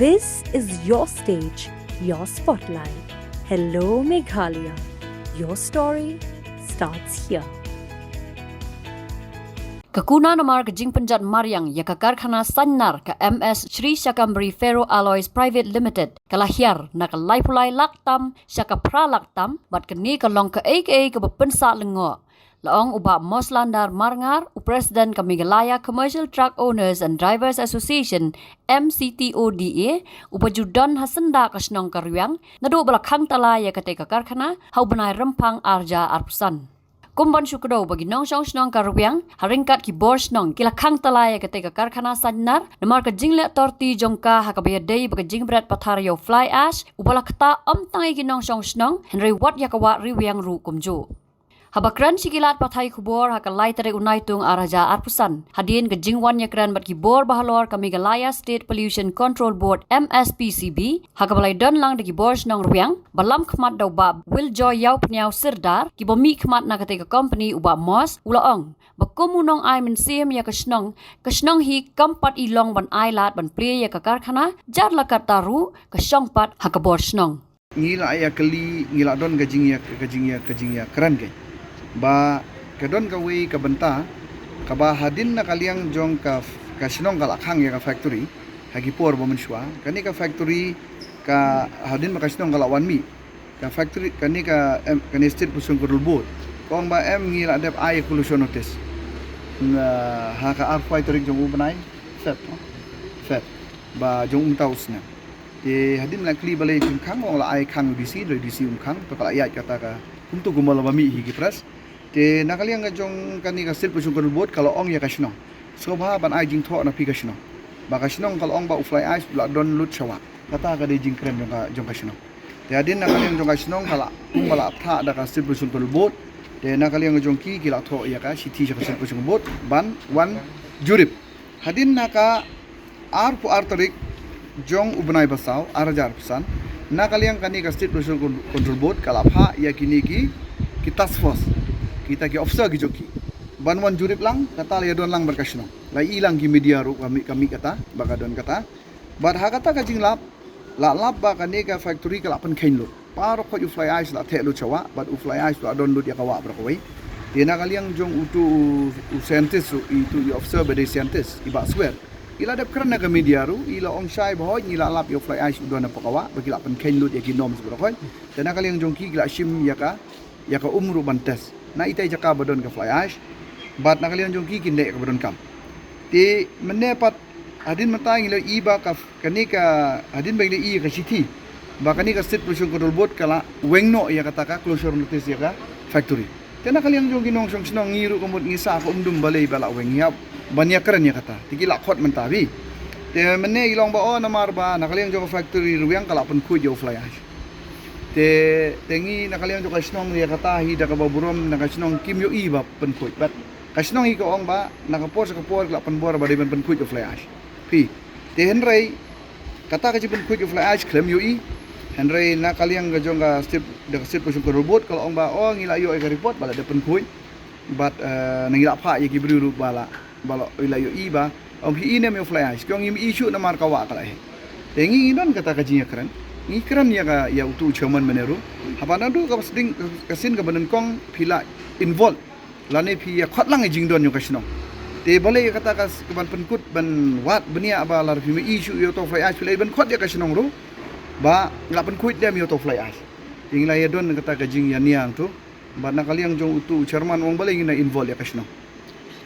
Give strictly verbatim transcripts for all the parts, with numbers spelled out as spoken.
This is your stage, your spotlight. Hello, Meghalaya. Your story starts here. Ka kuna namar ka jingpynjot mariang ïa ka karkhana sainar ka M S Sri Shakambari Ferro Alloys Private Limited, ka la hiar na ka laiphew lai lak tam sha ka phra lak tam, bad kane ka long kaei kaei kaba pynsah lyngngoh. La ong u Bah Moslandar Marngar, u President ka Meghalaya Commercial Truck Owners and Drivers Association, M C T O D A, uba ju don ha syndah ka shnong ka Rwiang, naduh ba la khang tala ïa katei ka karkhana ha u bnai Rymphang arhajar arphew san. Kum ban shu kdew ba ki nongshong shnong ka Rwiang, ha ryngkat ki bor shnong, ki la khang tala ïa katei ka karkhana sainar namar ka jingleh torti jong ka ha kaba ïadei bad ka jingbret pathar ïa u fly ash, uba la ktah ym tang ïa ki nongshong shnong, hynrei wat ïa ka wah Rwiang ruh kumjuh. Haba kren sha ki lad pathai khubor ha ka lai tarik u Naitung arhajar arphew san, hadien ka jingwan ïakren bad ki bor bahalor ka Meghalaya State Pollution Control Board, M S P C B, ha kaba la ïadon lang da ki bor shnong Rwiang, ba lam khmat da u Bah Wiljoy Ïawphniaw Sirdar, kiba mih khmat na katei ka kompani, u Bah Mos, u la ong ba kum u nongai mynsiem ïa ka shnong, ka shnong hi kam pat i long ban ai lad ban plie ïa ka karkhana, jar la katta ruh ka shong pat ha ka bor shnong. Ngi la ïa kylli, ngi la don ka jingïa, ka jingïa, ka jingïakren keiñ. Ba ka don kawei ka bynta, kaba hadien na ka liang jong ka, ka shnong ka la khang ïa ka factory ha ki por ba mynshuwa. Kane ka factory ka, hadien ba ka shnong ka la wan mih, ka factory, kane ka, em, kane State Pollution Control Board ka ong ba em, ngi la dep ai closure notice. Na, ha ka arphew tarik jong u bnai Feb, Feb, ba jong u mynta u snem. Te hadien la kylli balei jingkhang, ong la ai khang D C, hynrei D C um khang, to ka la ïaid kata ka, kumto kumba la ba mih hi ki press. Te na ka liang ka jong kane ka State Pollution Control Board ka la ong ïa ka shnong, sngewbha ban ai jingthoh na phi ka shnong, ba ka shnong ka la ong ba u fly ash u la don lut sha wah. Kata ka dei jingkren jong ka, jong ka shnong. Te hadien na ka liang jong ka shnong ka la, ka la thah da ka State Pollution Control Board. Te na ka liang jong ki, ki la thoh ïa ka shithi sha ka State Pollution Board ban wan jurip. Hadien na ka arphew ar tarik jong u bnai ba saw, arhajar arphew san, na ka liang kane ka State Pollution Con-, Control Board ka la phah ïa kine ki, ki task force, kita ki officer ki jong ki, ban wan jurip lang, kata la ïadon lang bad ka shnong. La i lang ki media ruh ka mih, ka mih kata, ba ka don kata. Bad ha kata ka jinglap, la lap ba kane ka factory ka la pynkheiñ lut. Baroh khoit u fly ash la theh lut sha wah, bad u fly ash la don lut ïa ka wah baroh kawei. Te na ka liang jong utu u, u scientist ruh, itu i officer ba dei scientist, i Bah Swer, i la dep kren na ka media ruh, i la ong shai ba hooid ngi la lap ïa u fly ash u don hapoh ka wah, ba ki la pynkheiñ lut ïa ki norms baroh khoit. Te na ka liang jong ki, ki la shim ïa ka, ïa ka um ruh ban test na itai jaka ba don ka fly ash. Bad na ka liang jong ki, kin leh kaba donkam. Te mynne pat, hadien mynta ngi la i ba ka, kane ka, hadien ba ngi la i ka shithi ba kane ka State Pollution Control Board ka la weng noh ïa kata ka closure notice ïa ka factory. Te na ka liang jong ki nongshong shnong, ngi ruh ka mut ngi sah ka umdum balei ba la weng, ïa ban ïakren ïa kata. Te ki la khot mynta bha. Te mynne i long ba, oh, namar ba na ka liang jong ka factory Rwiang ka la pynkhuid ïa u fly ash. Te, te ngi na ka liang jong ka shnong ïa kata hi da kaba burom, na ka shnong kim ïohi ba pynkhuid. Bad ka shnong hi ka ong ba na ka por sha ka por ki la pynbor ba dei ban pynkhuid u fly ash. Phi. Te hynrei kata ka jingpynkhuid u fly ash khlem ïohi. Hynrei na ka liang ka jong ka State, da ka State Pollution Control Board ka la ong ba, oh, ngi la ïoh ïa ka report ba la dep pynkhuid. Bad, eh, ngi la phah ïa ki briew ruh ba la, ba la, la ïohi ba ym hi i ne em ïa u fly ash. Ki ong ngim i shuh namar ka wah ka la heh. Te ngi, ngi don kata ka jingïakren. Ngi kren ïa ka, ïa utu u chairman mynne ruh. Haba naduh kaba sdang, ka sien kaba nyngkong phi la involve lane phi ïa khot lang ïa jingdon jong ka shnong. Te balei kata ka s-, ka ban pynkut ban wad bniah ba lada phim i shuh ïa uto u fly ash phi la ban khot ïa ka shnong ruh ba la pynkhuid ne em ïa uto u fly ash. Te ngi la ïa don kata ka jingïania hangto. Bad na ka liang jong utu u chairman u ong balei ngin ïa involve ïa ka shnong.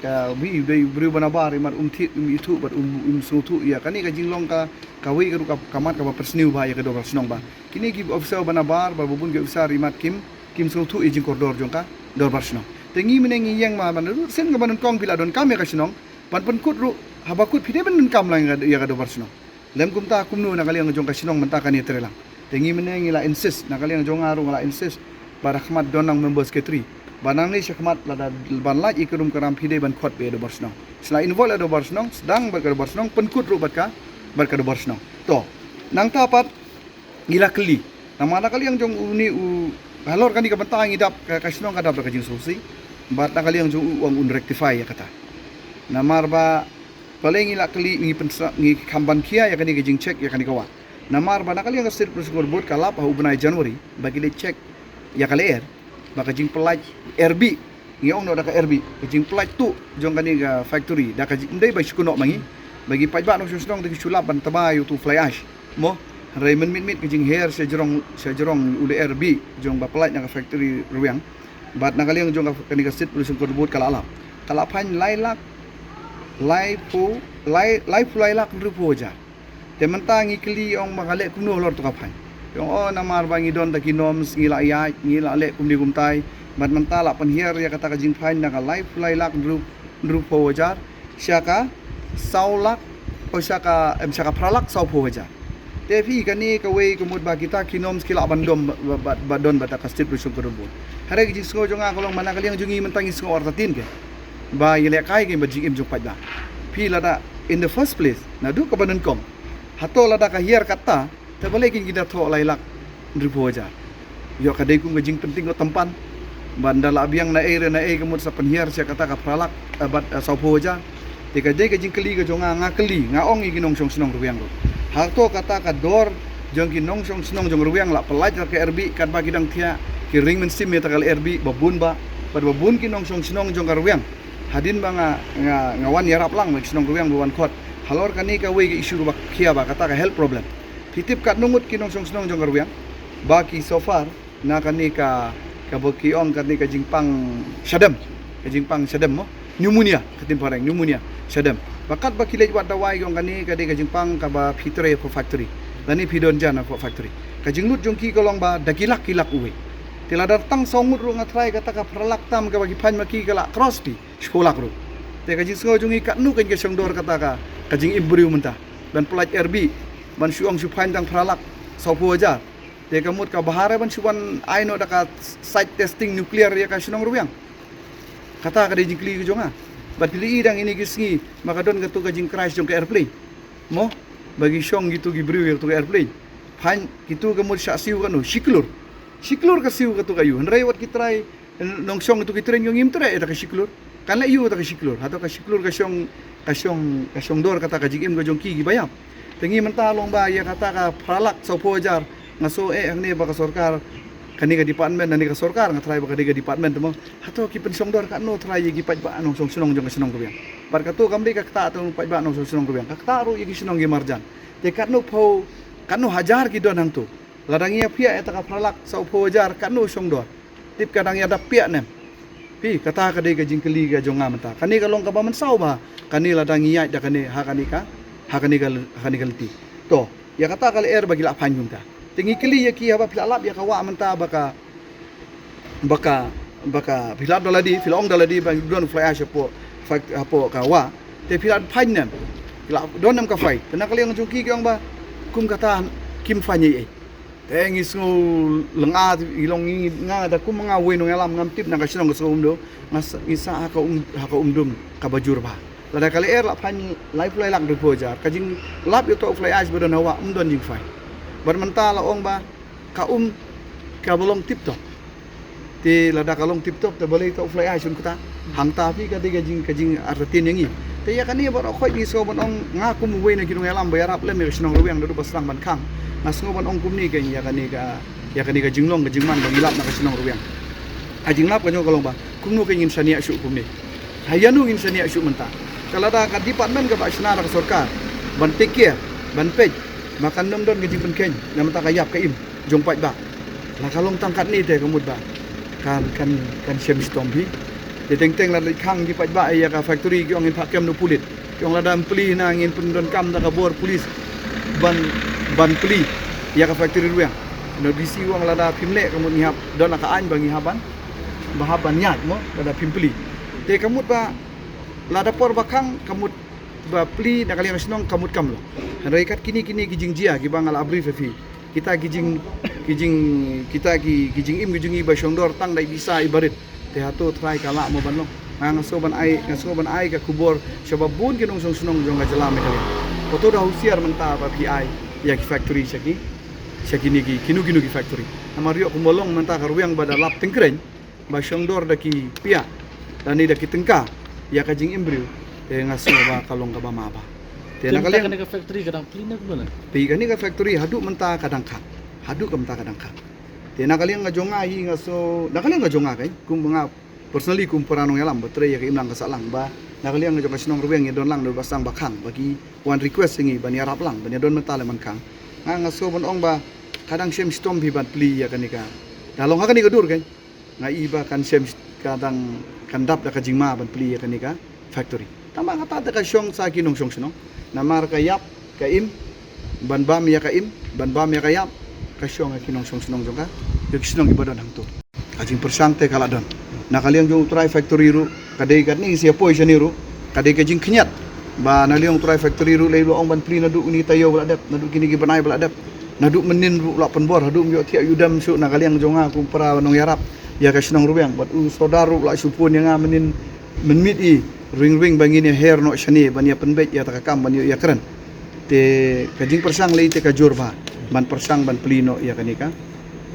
Ka bri, bri, briew ba nabar imat um thied, um ithuh bad um, um sngewthuh ïa kane ka jinglong ka, kawei ka ruh ka, ka mat kaba pynsniew bha ïa ka dorbar shnong ba kine ki officer ba nabar, ba bun ki officer imat kim, kim sngewthuh ïa jingkordor jong ka dorbar shnong. Te ngi mynne ngi ïeng ma ban ruh sien kaba nyngkong phi la donkam ïa ka shnong ban pynkut ruh, haba kut phi dei ban donkam lang ïa ka, ïa ka dorbar shnong. Lym kumta kumno na ka liang jong ka shnong mynta kane trei lang. Te ngi mynne ngi la insist, na ka liang jong nga ruh nga la insist ba da khmat don lang member secretary. Ba nangne sha khmat lada ban lait ïa ki rum ki ram phi dei ban khot beit ïa dorbar shnong. Sla involve ïa dorbar shnong, sdang bad ka dorbar shnong, pynkut ruh bad ka, bad ka dorbar shnong. To, nangta pat ngi la kylli. Namar na ka liang jong une u, halor kane ka bynta ngi dap, ka, ka shnong ka dap da ka jingsngewsih. Bad na ka liang jong u u ong un rectify ïa kata. Namar ba Balei ngi la kylli, ngi pynsa, ngi kham ban khia ïa kane ka jingcheck ïa kane ka wah. Namar ba na ka liang ka State Pollution Control Board ka lap ha u bnai January ba ki leit check ïa ka lyer ba ka jingpyllait R B, ngi ong noh da ka R B, ka jingpyllait tuh jong kane ka factory da ka jing, ym dei ba shu kynnoh ma ngi, ba ki paidbah nongshong shnong te ki shu lap ban tba ïa utu u fly ash mo. Hynrei mynmiet miet ka jingher sha jrong, sha jrong u lyer R B jong ba pyllait na ka factory Rwiang. Bad na ka liang jong ka, kane ka State Pollution Control Board ka la lap, ka la fine lai lak laiphew, lai, laiphew lai lak hynriewphew hajar. Te mynta ngi kylli, ong ba ka leh kumno halor utu ka fine. Ki ong, oh, namar ba ngi don da ki norms, ngi la ïaid, ngi la leh kumne kumtai. Bad mynta la pynhiar ïa kata ka jingfine na ka laiphew lai lak hynriew, hynriewphew hajar sha ka saw lak, o sha ka, em, sha ka phra lak sawphew hajar. Te phi, kane kawei ka mut ba kita ki norms ki lah ban don ba, ba, ba, ba don bad ka State Pollution Control Board. Hynrei ka jingsngew jong nga ka long ba na ka liang jong ngi mynta ngi sngew artatien ke ba ïalehkai ki bad jingim jong paidbah. Phi, lada in the first place naduh kaba nyngkong, hato lada ka hiar kata, te balei kin ki da thoh lai lak hynriewphew hajar? Ïoh ka dei kum ka jingpynting ka tympan. Bad ynda la biang na ei re na ei ka mut sa pynhiar sha kata ka phra lak, eh, bad, eh, sawphew hajar. Te ka dei ka jingkylli ka jong nga, nga kylli, nga ong ïa ki nongshong shnong Rwiang ruh. Hato kata ka dor jong ki nongshong shnong jong Rwiang la pyllait da ka R B katba ki dang thiah, ki ring mynsiem ïa kata ka R B ba bun ba, bad ba bun ki nongshong shnong jong ka Rwiang. Hadien ba nga, nga, nga wan ïarap lang bad ki shnong Rwiang ba wan khot halor kane kawei ka issue ba khia ba kata ka health problem. Phi tip katno ngut ki nongshong shnong jong ka Rwiang ba ki suffer na kane ka, kaba ki ong kane ka jingpang shadem, ka jingpang shadem mo, pneumonia, ka ktien phareng pneumonia, shadem. Ba katba ki leit wad dawai ki ong kane ka dei ka jingpang kaba phi trei hapoh factory lane phi don jan hapoh factory. Ka jinglut jong ki ka long ba da ki lak ki lak uwei. Te lada tang saw ngut ruh nga tharai kata ka phra lak tam kaba ki fine ma ki ka la cross phi shiphew lak ruh. Te ka jingsngew jong ngi, katno kan ka shong dor kata ka, ka jingim briew mynta ban pyllait R B, ban shu ong shu fine tang phra lak sawphew hajar. Te ka mut ka bha re ban shu wan ai noh da ka site testing nuclear ïa ka shnong Rwiang. Kata ka dei jingkylli ka jong nga. Bad phi la i dang ine ki sngi ba ka don katu ka jingcrash jong ka airplane mo, ba ki shong kitu ki briew ïa katu ka airplane. Fine, kitu ka mut shah siew katno, shi klur. Shi klur ka siew katu ka ïew. Hynrei wat ki trai nongshong kitu ki train ki ong ngim treh ïa kata ka shi klur. Kan leh ïew kata ka shi klur. Hato ka shi klur ka shong, ka shong, ka shong dor kata ka jingim ka jong ki kiba ïap. Te ngi mynta long ba ïa kata ka phra lak sawphew hajar, nga sngew eh hangne ba ka sorkar, kane ka department, kane ka sorkar nga tharai ba ka dei ka department te mo. Hato ki pynshong dor katno tharai ïa ki paidbah nongshong shnong jong ka shnong Rwiang. Bad kato kam dei ka ktah tang paidbah nongshong shnong Rwiang, ka ktah ruh ïa ki shnong ki marjan. Te katno phew, katno hajar ki don hangto. Lada ngi ïa phiah ïa kata ka phra lak sawphew hajar katno shong dor. Tip ka dang ïa dap piah ne em. Phi, kata ka dei ka jingkylli ka jong nga mynta. Kane ka long kaba mynsaw ba kane lada ngi ïaid da kane ha kane ka, ha kane ka, ha kane ka lynti. To, ïa kata ka lyer ba ki la fine kumta. Te ngi kylli ïa ki, haba phi la lap ïa ka wah mynta ba ka, ba ka, ba ka, phi la lap da lade, phi la ong da lade ba don fly ash hapoh, hapoh ka wah. Te phi la fine ne em. Phi la don ne em ka fine. Te na ka liang jong ki ki ong ba kum kata kim fine ei ei. Te ngi sngew lynga, ngi long ngi, nga da kum nga uwei nongïalam ngam tip na ka shnong ka sngew umdum, nga sa, ngi sah ha ka um, ha ka umdum kaba jur bha. Lada ka lyer la fine laiphew lai lak hynriewphew hajar, ka jinglap ïa uto u fly ash ba don ha wah ym don jingfine. Bad mynta la ong ba ka um kaba long tip top. Te lada ka long tip top te balei uto u fly ash un ktah? Hangta phi ka dei ka jing, ka jingartatien ïa ngi. Te ïa kane baroh khoit ngi sngew ban ong, nga kum uwei na ki nongïalam ba ïarap lem ïa ka shnong Rwiang naduh ba sdang ban khang, nga sngew ban ong kumne kein ïa kane ka, ïa kane ka jinglong ka jingman ba ngi lap na ka shnong Rwiang. Ka jinglap ka jong ka long ba kumno kein ngin shaniah shuh kumne. Ha ïano ngin shaniah shuh mynta? Te lada ka department kaba shna da ka sorkar ban take care, ban peit, ba kan ym don ka jingpynkheiñ na mynta ka ïap ka im jong paidbah. La ka long tang katne te ka mut ba kan, kan, kan shem shitom phi. Te teng teng la leit khang ki paidbah ïa ka factory ki ong ngin phah kem na u pulit. Ki ong lada ym plie na ngin pyndonkam da ka bor pulit ban, ban plie ïa ka factory Rwiang. Na u D C u ong lada phim leh ka mut ngi hap don la ka aiñ ba ngi hap ban, ba hap ban ïaid mo lada phim plie. Te ka mut ba lada por ba khang ka mut ba plie na ka liang ka shnong ka mut kam long. Hynrei kat kine, kine ki jingjia kiba nga la brief ïa phi. Kita ki jing, ki jing, kita ki, ki jingim ki jong ngi ba shong dor tang da i pisa i barit. Te hato trai ka lah mo ban long? Nga, nga sngew ban ai, nga sngew ban ai ka khubor sha ba bun ki nongshong shnong jong ka jylla Meghalaya. Hato da husiar mynta ba phi ai ïa ki factory sha ki, sha kine ki, kino kino ki factory. Namar ïoh kumba long mynta ka Rwiang ba da lap tyngkreiñ ba shong dor da ki piah lane da ki tyngka ïa ka jingim briew. Te nga sngew ba ka long kaba ma bha. Te na ka liang kane ka factory ka dang plie ne kumno? Plie kane ka factory haduh mynta ka dang khang. Haduh ka mynta ka dang khang. Te na ka liang ka jong nga hi nga sngew, na ka liang ka jong nga kein, kum nga personally kum para nongïalam ba trei ïa ka imlang ka sahlang ba na ka liang ka jong ka shnong Rwiang ïa don lang da ba sdang ba khang ba ki wan request ïa ngi ban ïarap lang ban ïa don mynta leh man khang. Nga nga sngew ban ong ba ka dang shem shitom phi ban plie ïa kane ka. Da long ha kane ka dur kein. Nga i ba kan shem ka dang kan dap da ka jingma ban plie ïa kane ka factory. Tangba kata te ka shong sa ki nongshong shnong. Namar ka ïap ka im ban bam ïa ka im ban bam ïa ka ïap ka shong ha ki nongshong shnong jong ka. Ïa ki shnong kiba don hangto. Ka jingpyrshang te ka la don. Na ka liang jong u trai factory ruh ka dei katne sia poi shane ruh ka dei ka jingkhynñiat. Ba na liang u trai factory ruh lei ruh ong ban plie naduh kine ki taïew ba la dep naduh kine ki bnai ba la dep. Naduh mynnin ruh la pynbor haduh ym ïoh thiah ïoh dem shuh na ka liang jong nga kum para nongïarap ïa ka shnong Rwiang bad u sordar ruh la shu phone ïa nga mynnin mynmiet i ring ring ba ngin ïa her noh shane ban ïa pynbeit ïa ta ka kam ban ïoh ïa kren. Te ka jingpyrshang lei te ka jur bha ban pyrshang ban plie noh ïa kane ka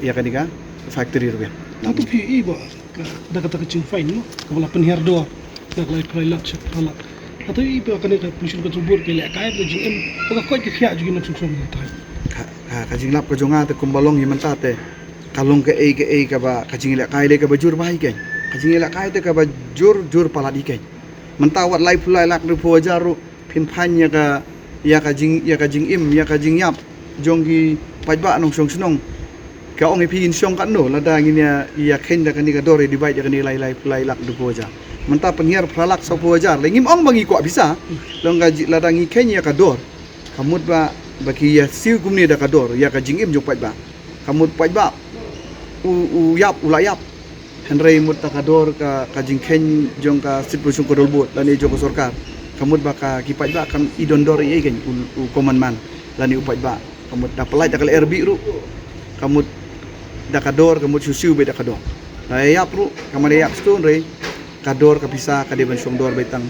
ïa kane ka factory Rwiang. Hato phi i ba ka da kata ka jingfine mo kaba la pynhiar dor na ka lai phra lak sha phra lak. Hato i ba kane ka pollution control board ka lehkai ka jingim ba ka koit ka khiah jong ki nongshong shnong mynta. Ka ka jinglap ka jong nga te kumba long hi mynta te ka long kaei kaei kaba ka jinglehkai lei kaba jur bha hi kein. Ka jinglehkai te kaba jur jur palat hi kein. Mynta wat laiphew lai lak hynriewphew hajar ruh phin phaiñ ïa ka ïa ka jing ïa ka jingim ïa ka jingïap jong ki paidbah nongshong shnong. Ka ong ïa phi in shong katno lada ngin ïa ïa kheiñ da kane ka dor ïa divide ïa kane lai lai lai lak hynriewphew hajar. Mynta pynhiar phra lak sawphew hajar lei ngim ong ba ngi kwah pisa. Long ka ji- lada ngi kheiñ ïa ka dor ka mut ba ba ki ïa siew kumne da ka dor ïa ka jingim jong paidbah. Ka mut paidbah u u ïap u la ïap. Hynrei mut da ka dor ka ka jingkheiñ jong ka State Pollution Control Board lane jong ka sorkar. Ka mut ba ka ki paidbah kam i don dor ei ei kein u u common man lane u paidbah. Ka mut da pynlait da ka lyer biej ruh. Ka mut da ka dor ka mut shu siew beit da ka dor. Da ïap ruh ka mut da ïap stone hynrei ka dor ka pisa ka dei ban shong dor beit tang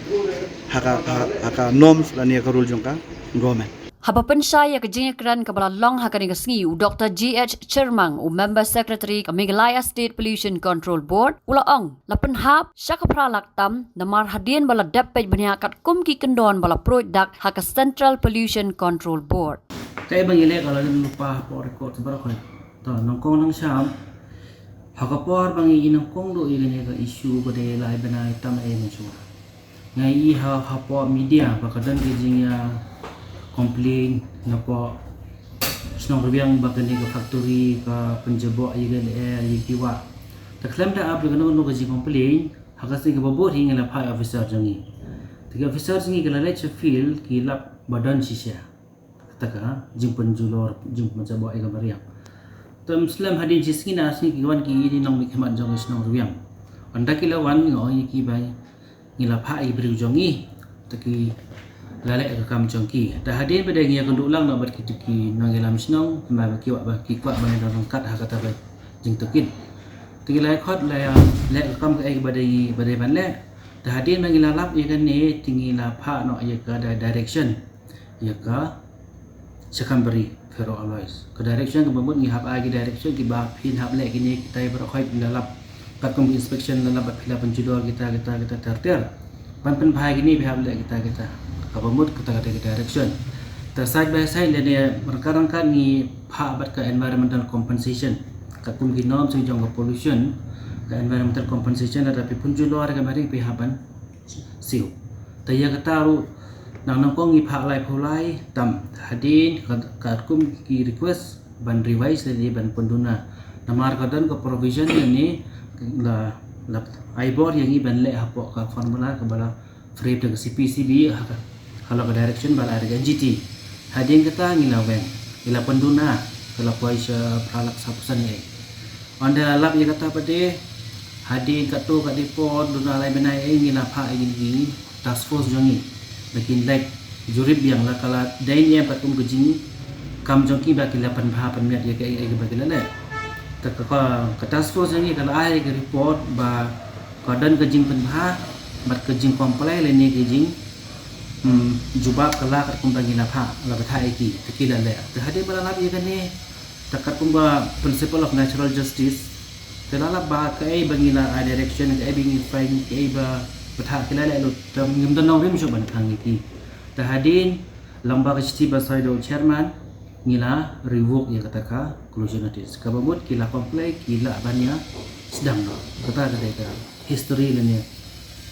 ha ka ha, ha ka norms lane ka rule jong ka government. Haba pynshai ïa ka jingïakren kaba la long ha kane ka sngi u Doctor G H Chyrmang u Member Secretary ka Meghalaya State Pollution Control Board u la ong la pynhap sha ka phra lak tam namar hadien ba la dep peit bniah katkum ki kyndon ba la pruid dak ha ka Central Pollution Control Board. Kaei ba ngi leh ka la lim lypa hapoh record baroh. To nyngkong nyngshap ha ka por ba ngi nyngkong duh ïa kane ka issue ba dei lai bnai tam ei mynshuwa. Nga i ha hapoh media ba ka don ka jingïa complain napoh shnong Rwiang ba kane ka factory ka pynjaboh ïa ka lyer ïa ki wah. Te khlem da ap ïa kano kano ka jingcomplain ha ka sngi kaba bud hi ngi la phah officer jong ngi. Te ki officer jong ngi ki la leit sha field ki lap ba don shisha. Kata ka jingpynjulor jingpynjaboh ïa ka mariang. Te ym slem hadien shi sngi na sngi ki wan ki ïa ki nongmihkhmat jong ka shnong Rwiang. Ynda ki la wan nga ong ïa ki ba ngi la phah ïa ki briew jong ngi. Te ki la leh ka kam jong ki. Te hadien ba dei ngi ïakynduh lang noh bad kito ki nongïalam shnong ba ki kwah ba ki kwah ba ngi don ryngkat ha kata ka jingtohkit. Te ngi la ïakhot la ïa leh ka kam kaei ba dei ngi ba dei ban leh. Te hadien ba ngi la lap ïa kane te ngi la phah noh ïa ka di- direction ïa ka Shakambari Ferro Alloys. Ka direction kaba mut ngi hap ai ki direction kiba phin hap leh kine kita baroh khoit ngi la lap. Katkum ki inspection la lap ba phi la pynjulor kita kita kita ter ter. Ban pynbha ïa kine phi hap leh kita kita. Kaba mut kata kata ki direction. Te side by side lane ryngkat ryngkat ngi phah bad ka environmental compensation. Katkum ki norms jong ka pollution ka environmental compensation lada phi pynjulor ka mariang phi hap ban siew. Te ïa kata ruh nang nyngkong ngi phah laiphew lai tam hadien ka katkum ki request ban revise lane ban pynduna. Namar ka don ka provision lane la la ai bor ïa ngi ban leh hapoh ka formula kaba la frame da ka C P C B ha ka ha la ka direction ba la ai da ka N G T. Hadien kata ngi la weng ngi la pynduna ka la poi sha phra lak sawphew san ei. Ynda la lap ïa kata pat de hadien katto katne por duna lai bnai ei ngi la phah ïa ki task force jong ngi ba kin leit jurip biang la ka la dei ne em katkum ka jingkam jong ki ba ki la pynbha pynmiat ïa kaei kaei ba ki la leh. Te ka ka task force jong ngi ka la ai ka report ba ka don ka jingpynbha bad ka jingcomply lane ka jing hmm, jubab ka la katkum ba ngi la phah la batai ïa ki te ki la leh. Te hadien ba la lap ïa kane te katkum ba principle of natural justice te la lap ba kaei ba ngi la ai direction kaei ba ngi fine kaei ba Bad ha ki la leh lut, te ngim don nongrim shuh ban khang ïa ki. Te hadien lyngba ka shithi ba soi da u chairman, ngi la revoke ïa kata ka closure notice. Kaba mut ki la comply, ki lah ban ïa sdang noh. Kata ka dei ka history lane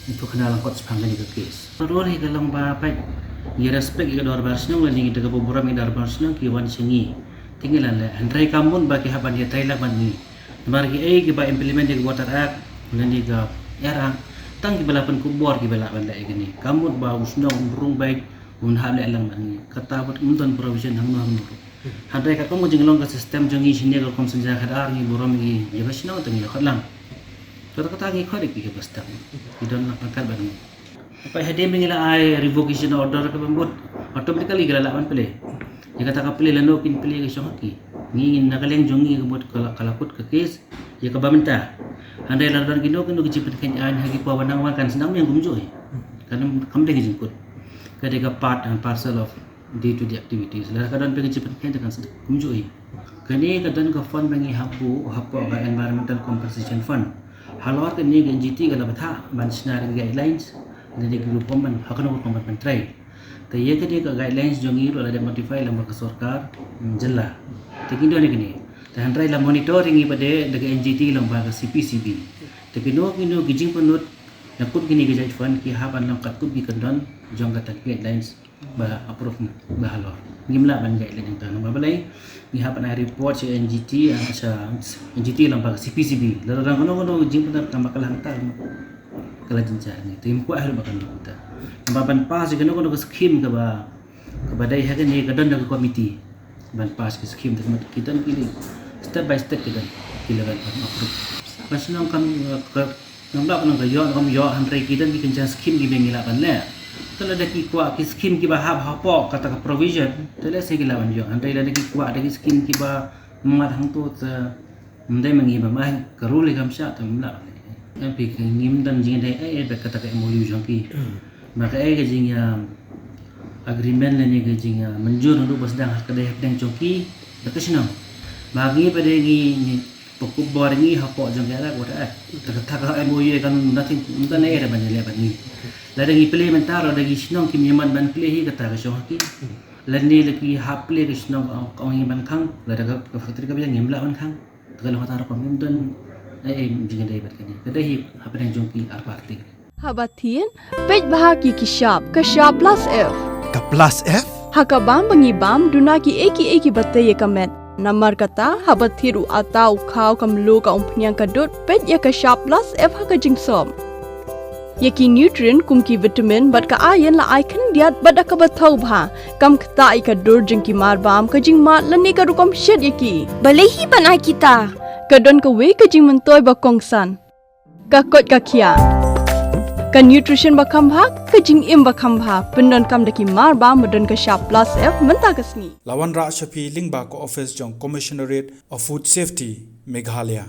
ïa ka khana lyngkot shaphang kane ka case. Ka rule hi ka long ba peit, ngi respect ïa ka dorbar shnong lane ïa ka burom ïa ka dorbar shnong ki wan sha ngi. Te ngi la leh, hynrei kam mut ba ki hap ban ïatrei lang bad ngi. Namar kiei kiba implement ïa ka Water Act lane ka Air Act, tang kiba la pynkupbor kiba lah ban leh ïa kane. Kam mut ba u shnong un rung beit, un hap leh lang bad ngi. Kata pat ym don provision hangno hangno ruh. Hynrei katkum ka jinglong ka system jong ngi shane ka rukom synshar khadar, ngi burom ïa ka shnong, te ngi ïa khot lang. Kata kata ngi khot ïa ki kaba step. Ki don lang pangkat bad ngi. Peit hadien ba ngi la ai revocation order kaba mut, automatically ki la lah ban plie. Ïa kata ka plie lano kin plie ka shong ha ki. Ngi na ka liang jong ngi ka mut ka la, ka la kut ka case ïa kaba mynta. Hynrei lada don kino kino ki jingpynkheiñ aiñ ha ki por ba nang wan, kan sdang biang kumjuh hi. Kan, kam dei ka jingkut. Ka dei ka part and parcel of day to day activities. Lada ka don biang ka jingpynkheiñ te kan sdang kumjuh hi. Kane ka don ka fund ba ngi hap buh hapoh ka Environmental Compensation Fund. Halor kane ka N G T ka la bthah ban shna ïa ki guidelines lane ki rukom ban, ha kano ka rukom ban pyntrei. Te ïa kane ka guidelines jong ngi ruh la dep notify lyngba ka sorkar, mm, jylla. Te ki don ïa kane. Te hynrei la monitor ïa ngi pat de da ka N G T lyngba ka C P C B. Te kino kino ki jingpynlut na kut kine ki jait fund ki hap ban long katkum ki kyndon jong kata ka guidelines ba approve ba halor. Ngim lah ban guide leh nangta namar balei, ngi hap ban ai report sha N G T, ah, sha N G T lyngba ka C P C B. Lada don kano kano ka jingpynlut kaba ka la hangta, ka la jynjar ngi. Te ngim kwah ruh ba kan long kumta. Namar ban pass ïa kano kano ka scheme kaba, kaba dei ha kane ka don da ka committee ban pass ki scheme, te ki don ki lei step by step ki don ki level ban approve. Ba shnong kam, eh, ka, ngam lah ban ong ka ïoh kam ïoh, hynrei ki don ki kynja scheme kiba ngi lah ban leh. Te lada ki kwah ki scheme kiba hap hapoh kata ka provision, te lehse ki lah ban ïoh. Hynrei lada ki kwah da ki scheme kiba mad hangto, te ym dei ma ngi ba mai, ka rule hi kam shah, te ngim lah ban leh. Em, phi, ngim don jingïadei ei ei bad kata ka M O U jong ki. Ba kaei ka jingïa agreement lane ka jingïa mynjur naduh ba sdang ha ka dei hapdeng jong ki bad ka shnong. Ba ngi pat de ngi, ngi pynkupbor ïa ngi hapoh jong ka Act, Water Act. Te kata ka M O U kan nothing, ym don ei ei ruh ban ïaleh bad ngi. Lada ngi plie mynta ruh, lada ki shnong kim ïa man ban plie hi, kata ka shong ha ki. Lane lada ki hap plie ka shnong ka ong, ka ong ïa ban khang, lada ka, ka factory ka biang, ngim lah ban khang. Te ka long kata rukom, ngim don ei ei jingïadei bad kane. Ka dei hi hapdeng jong ki ar party. Haba thied, peit bha ki ki shap, ka shap plus F. Ka plus F? Ha ka bam ba ngi bam, duna kiei kiei kiba tei ïa ka met. Namar kata, haba thied u atta, u khaw, ka mluh, ka umphniang, ka dud, peit ïa ka shap plus F ha ka jingsop. Ïa ki nutrient kum ki vitamin bad ka iron la ai khyndiat bad da kaba thaw bha. Kam ktah ïa ka dur jong ki mar bam, ka jingmad lane ka rukom shet ïa ki. Balei hi ban ai kita? Ka don kawei ka jingmyntoi ba kongsan. Ka koit ka khiah. Ka nutrition ba kham bha, ka jingim ba kham bha. Pyndonkam da ki mar bam ba don ka shap plus F mynta ka sngi. La wanrah sha phi lyngba ka office jong Commissionerate of Food Safety, Meghalaya.